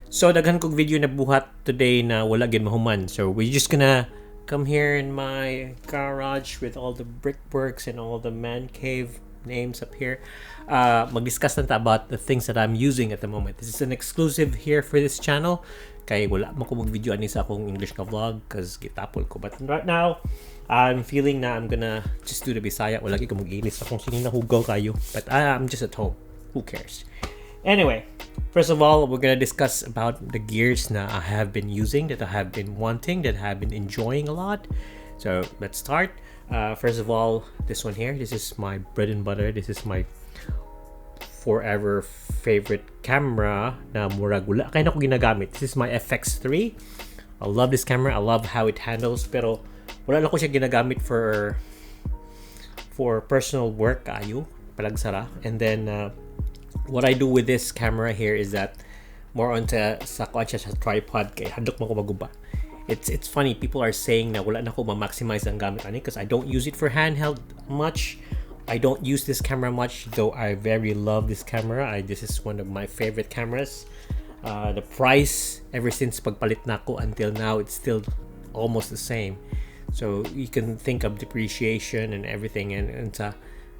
So daghan kog video na buhat today na wala gyud mahuman. So we're just gonna come here in my garage with all the brickworks and all the man cave names up here. Mag-discuss na ta about the things that I'm using at the moment. This is an exclusive here for this channel. Kay wala man ko mag-video ani sa akong English nga vlog 'cause gitapol ko. But right now, I'm feeling na I'm gonna just do the Bisaya. Wala ko mag-inis akong sinin na hugaw kayo. But I'm just at home. Who cares? Anyway, first of all, we're gonna discuss about the gears na I have been using, that I have been wanting, that I have been enjoying a lot. So let's start. First of all, this one here. This is my bread and butter. This is my forever favorite camera na murag wala kay nako ginagamit. This is my FX3. I love this camera. I love how it handles, pero wala na ko siya ginagamit for personal work kayo palagsara. And then what I do with this camera here is that more on sa kuan siya sa tripod kay hadlok man ko maguba. It's funny, people are saying na wala na ko ma-maximize ang gamit ani because I don't use it for handheld much. I don't use this camera much, though I very love this camera. I this is one of my favorite cameras. The price ever since pagpalit nako until now, it's still almost the same. So you can think of depreciation and everything, and sa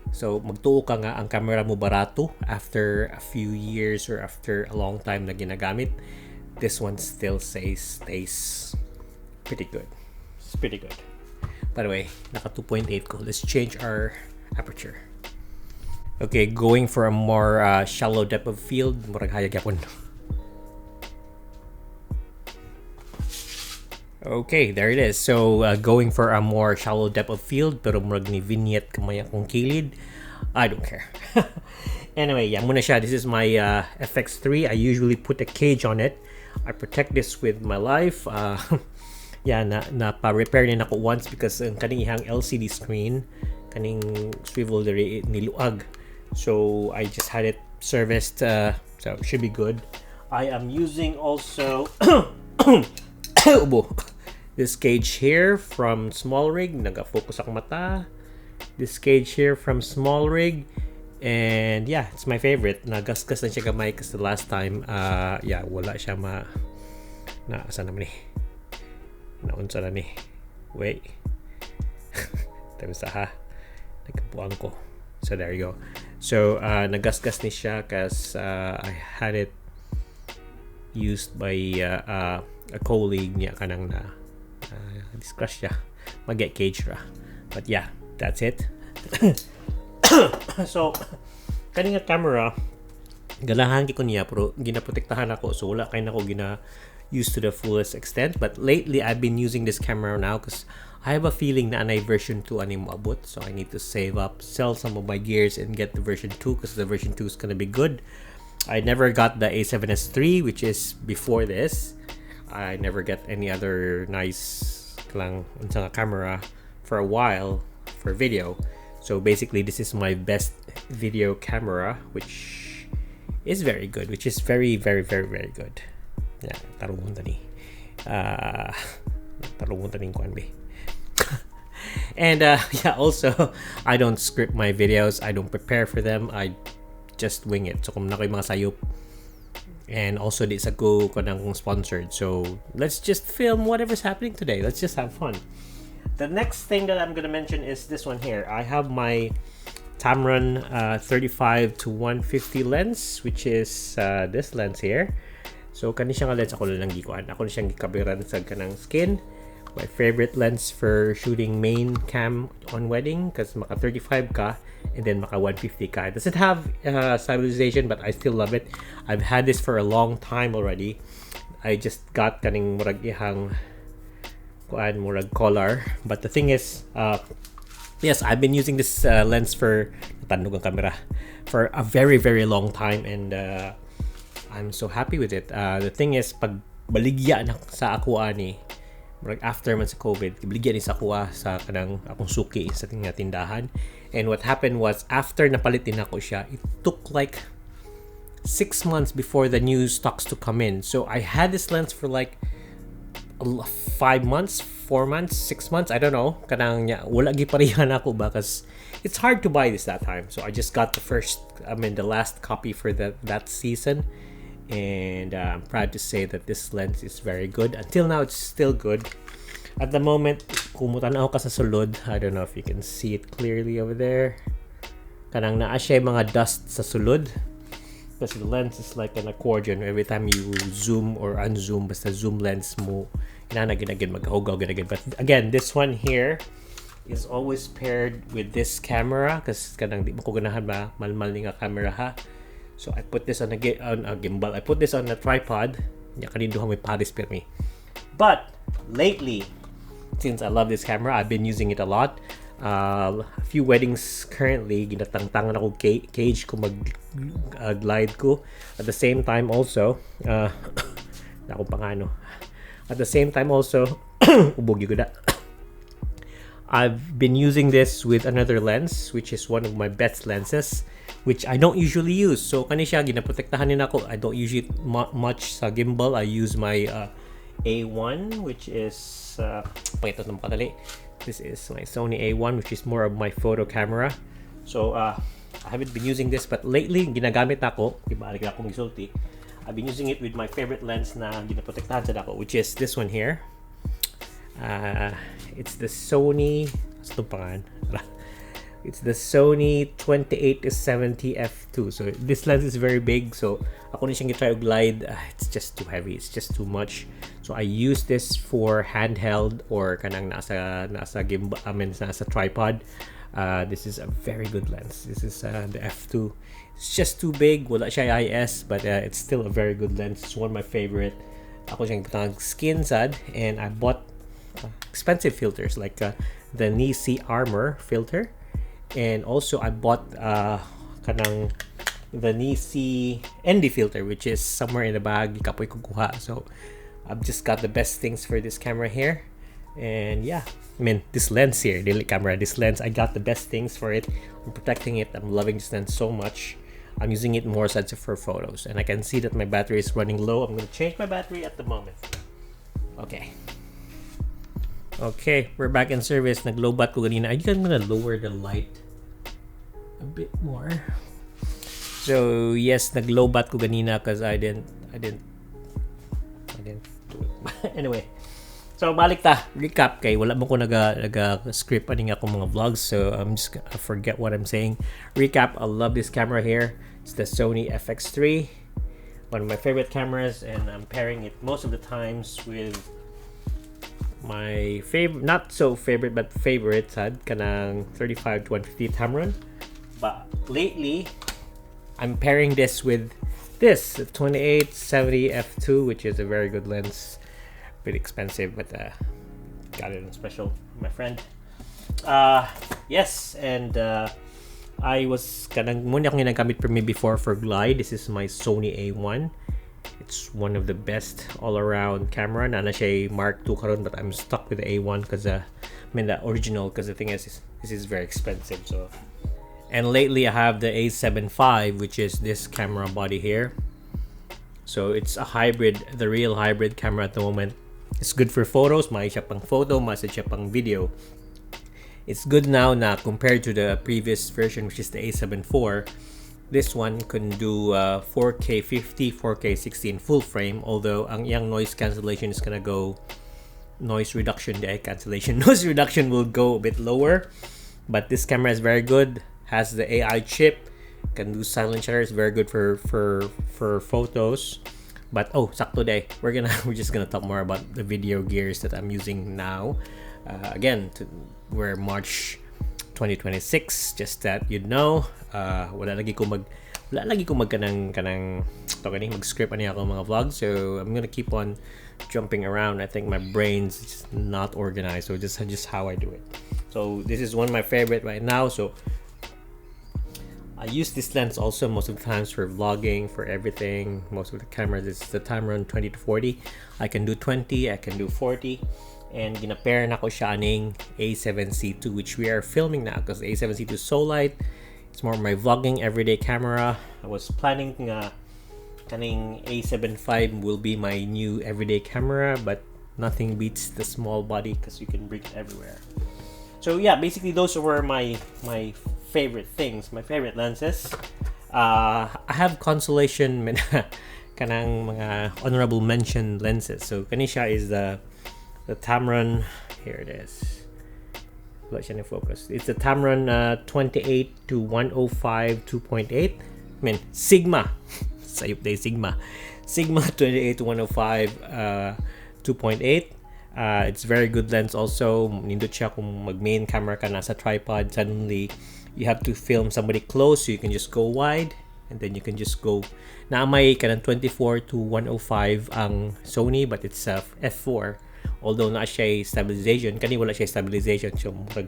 so magtuo ka nga ang camera mo barato after a few years or after a long time na ginagamit. This one still says stays pretty good. It's pretty good. By the way, naka 2.8 ko. Let's change our aperture. Okay, going for a more shallow depth of field. Murag hayag yapon. Okay, there it is. So, going for a more shallow depth of field, pero murag ni vignette kamay akong kilid. I don't care. Anyway, yeah, mao na siya. This is my FX3. I usually put a cage on it. I protect this with my life. Yeah, na pa-repair ni nako once because ang kaning ihang LCD screen, kaning swivel diri niluag. So, I just had it serviced, so it should be good. I am using also ubo, this cage here from Small Rig. Naga-focus akong mata. This cage here from Small Rig. And yeah, it's my favorite. Nagasgas na siya gamay kasi the last time, yeah, wala siya ma... Na, asa naman ni? Naunsa na ni? Wait. Tapos ha. Nagkabuang ko. So there you go. So, nagasgas ni siya kasi I had it used by a colleague niya kanang na discuss siya mag-get cage ra, but yeah, that's it. So kani nga camera, ganahan ko niya pero ginaprotektahan ako, so wala kay nako gina use to the fullest extent. But lately I've been using this camera now because I have a feeling na anay version 2 ani moabot, so I need to save up, sell some of my gears and get the version 2 because the version 2 is gonna be good. I never got the A7S3, which is before this. I never get any other nice lang unsa nga camera for a while for video. So basically this is my best video camera, which is very good, which is very, very, very, very good. Yeah, tarungon ta ni. Tarungon ta ning kuan be. And yeah, also I don't script my videos. I don't prepare for them. I just wing it. So kung naa ko'y mga sayop, and also di sa ko kanang sponsored. So let's just film whatever's happening today. Let's just have fun. The next thing that I'm gonna mention is this one here. I have my Tamron 35 to 150 lens, which is this lens here. So kani siya nga lens ako lang gikuan. Ako na siyang gikabiran sa kanang skin. My favorite lens for shooting main cam on wedding because maka 35 ka and then maka 150 ka. It doesn't have stabilization, but I still love it. I've had this for a long time already. I just got kaning murag ihang kuan, murag collar. But the thing is, yes, I've been using this lens for, natandog ang camera, for a very, very long time and I'm so happy with it. The thing is, pag baligya na sa ako ani, murag after man sa COVID, baligya ni sa kuha sa kanang akong suki sa nga tindahan. And what happened was, after napalit din ako siya, it took like 6 months before the new stocks to come in. So I had this lens for like 5 months, 4 months, 6 months, I don't know. Kanang niya, wala giparihan ako ba because it's hard to buy this that time. So I just got the first, I mean, the last copy for that season. And I'm proud to say that this lens is very good. Until now, it's still good. At the moment, kung mutanaw ka sa sulod, I don't know if you can see it clearly over there. Kanang naa siya mga dust sa sulod. Because the lens is like an accordion. Every time you zoom or unzoom, basta zoom lens mo, inana ginagin, maghugaw ginagin. But again, this one here is always paired with this camera kasi kanang di mo ko ganahan ba malmal ni nga camera ha. So I put this on a gimbal. I put this on a tripod. Nya kanin duha may pares pirmi. But lately, since I love this camera, I've been using it a lot. A few weddings currently, ginatangtangan ako cage ko mag glide ko. At the same time also, ako pangano. At the same time also, ubog ko da. I've been using this with another lens, which is one of my best lenses, which I don't usually use. So, kani siya, ginaprotektahan ni nako. I don't use it much sa gimbal. I use my A1, which is, pakita na makadali. This is my Sony A1, which is more of my photo camera. So, I haven't been using this, but lately, ginagamit ako, diba, balik akong gisulti. I've been using it with my favorite lens na ginaprotektahan sa dako, which is this one here. It's the Sony, asa pangan? It's the Sony 28 to 70 f2. So this lens is very big. So ako ni siyang try glide. It's just too heavy. It's just too much. So I use this for handheld or kanang nasa gimbal, I mean, nasa tripod. This is a very good lens. This is the f2. It's just too big. Wala siya IS, but it's still a very good lens. It's one of my favorite. Ako siyang butang skin sad and I bought expensive filters like the Nisi Armor filter, and also I bought kanang the Nisi ND filter, which is somewhere in the bag, kapoy ko kuha. So I've just got the best things for this camera here. And yeah, I mean, this lens here, the camera, this lens, I got the best things for it. I'm protecting it. I'm loving this lens so much. I'm using it more as for photos, and I can see that my battery is running low. I'm gonna change my battery at the moment. Okay, we're back in service. Naglobat ko ganina. I think I'm gonna lower the light a bit more. So yes, naglobat ko ganina because I didn't do it. Anyway, so balik ta, recap kay wala mo ko naga script ani nga akong mga vlogs, so I'm just gonna forget what I'm saying. Recap, I love this camera here. It's the Sony FX3, one of my favorite cameras, and I'm pairing it most of the times with my favorite, not so favorite, but favorite sad kanang 35 to 150 Tamron. But lately, I'm pairing this with this 2870 f2, which is a very good lens. Bit expensive, but got it on special from my friend. Yes, and I was kanang mao na akong ginagamit for me before for glide. This is my Sony A1. It's one of the best all-around camera. Naa na siya Mark II karon, but I'm stuck with the A1 because I mean, the original, because the thing is, this is very expensive. So, and lately I have the A7 V, which is this camera body here. So it's a hybrid, the real hybrid camera at the moment. It's good for photos, may siya pang photo, may siya pang video. It's good now na compared to the previous version, which is the A7 IV. This one can do 4K 50, 4K 16 full frame, although ang iyang noise cancellation is gonna go, noise reduction, the cancellation, noise reduction will go a bit lower. But this camera is very good, has the AI chip, can do silent shutter, it's very good for photos. But oh, sakto diay. We're just gonna talk more about the video gears that I'm using now. Again, we're March 2026, just that you'd know. Wala lagi ko mag kanang to kani mag script ani ako mga vlogs. So I'm gonna keep on jumping around. I think my brain's just not organized, so just how I do it. So this is one of my favorite right now. So I use this lens also most of the times for vlogging, for everything. Most of the cameras, it's the Tamron 20 to 40. I can do 20, I can do 40. And ginapair nako siya aning A7C2, which we are filming now because the A7C2 is so light. It's more my vlogging everyday camera. I was planning nga kaning A7 V will be my new everyday camera, but nothing beats the small body because you can bring it everywhere. So yeah, basically those were my favorite things, my favorite lenses. I have consolation Kanang mga honorable mention lenses. So kani siya is the Tamron. Here it is. Wala siya ni focus. It's the Tamron 28 to 105 2.8. I mean, Sigma. Sayop diay, Sigma. Sigma 28 to 105 2.8. It's very good lens also. Nindot siya kung mag main camera ka nasa tripod, suddenly you have to film somebody close, so you can just go wide and then you can just go na may kanang 24 to 105 ang Sony, but it's f4, although naa siya stabilization. Kani wala siya stabilization, so murag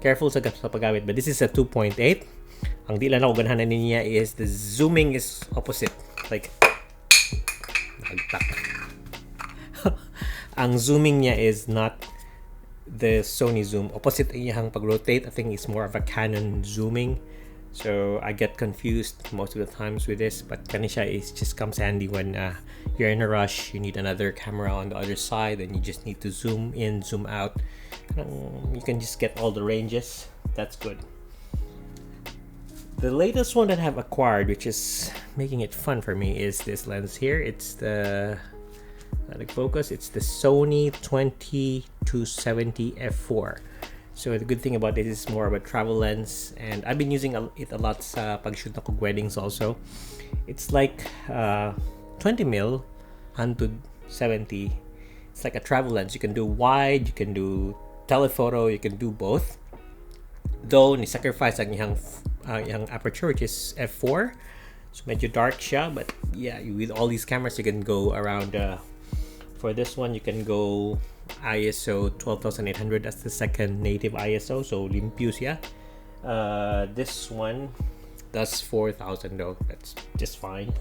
careful sa paggamit, but this is a 2.8. Ang di lang ako ganahan niya is the zooming is opposite, like nagtak ang zooming niya is not the Sony zoom. Opposite iyang pag-rotate. I think it's more of a Canon zooming. So I get confused most of the times with this, but kani siya is just comes handy when you're in a rush, you need another camera on the other side, and you just need to zoom in, zoom out. You can just get all the ranges. That's good. The latest one that I've acquired, which is making it fun for me, is this lens here. It's the like focus. It's the Sony 20 to 70 f4. So the good thing about this is more of a travel lens, and I've been using it a lot sa pag-shoot nako weddings also. It's like 20 mil to 70. It's like a travel lens. You can do wide, you can do telephoto, you can do both. Though ni sacrifice ang iyang aperture, which is f4. So medyo dark siya, but yeah, with all these cameras you can go around, for this one you can go ISO 12,800. That's the second native ISO, so limpyo siya. This one does 4,000 though. That's just fine.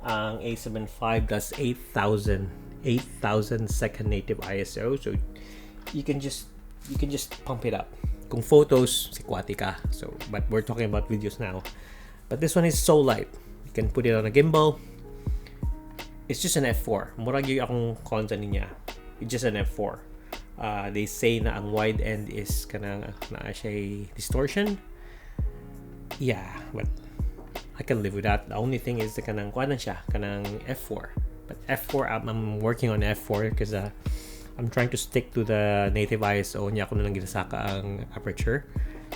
Ang A7 V does 8,000, 8,000 second native ISO, so you can just pump it up. Kung photos, sikwati ka. So, but we're talking about videos now. But this one is so light. You can put it on a gimbal. It's just an f4. Murag yung akong con niya. It's just an f4. They say na ang wide end is kanang naa siya distortion. Yeah, but I can live with that. The only thing is the kanang kuan na siya, kanang f4. But f4, I'm working on f4 because I'm trying to stick to the native ISO niya ako na lang ginasaka ang aperture.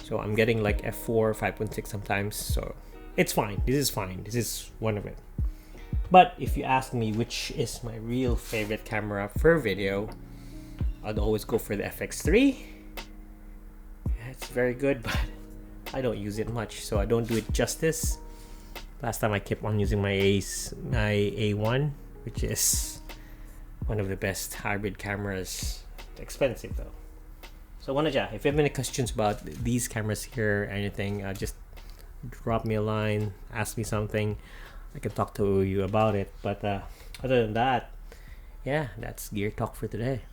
So I'm getting like f4, 5.6 sometimes. So it's fine. This is fine. This is one of it. But if you ask me which is my real favorite camera for video, I'd always go for the FX3. Yeah, it's very good, but I don't use it much, so I don't do it justice. Last time I kept on using my Ace, my A1, which is one of the best hybrid cameras. Expensive though. So mao na siya, if you have any questions about these cameras here, anything, just drop me a line, ask me something. I can talk to you about it. But other than that, yeah, that's gear talk for today.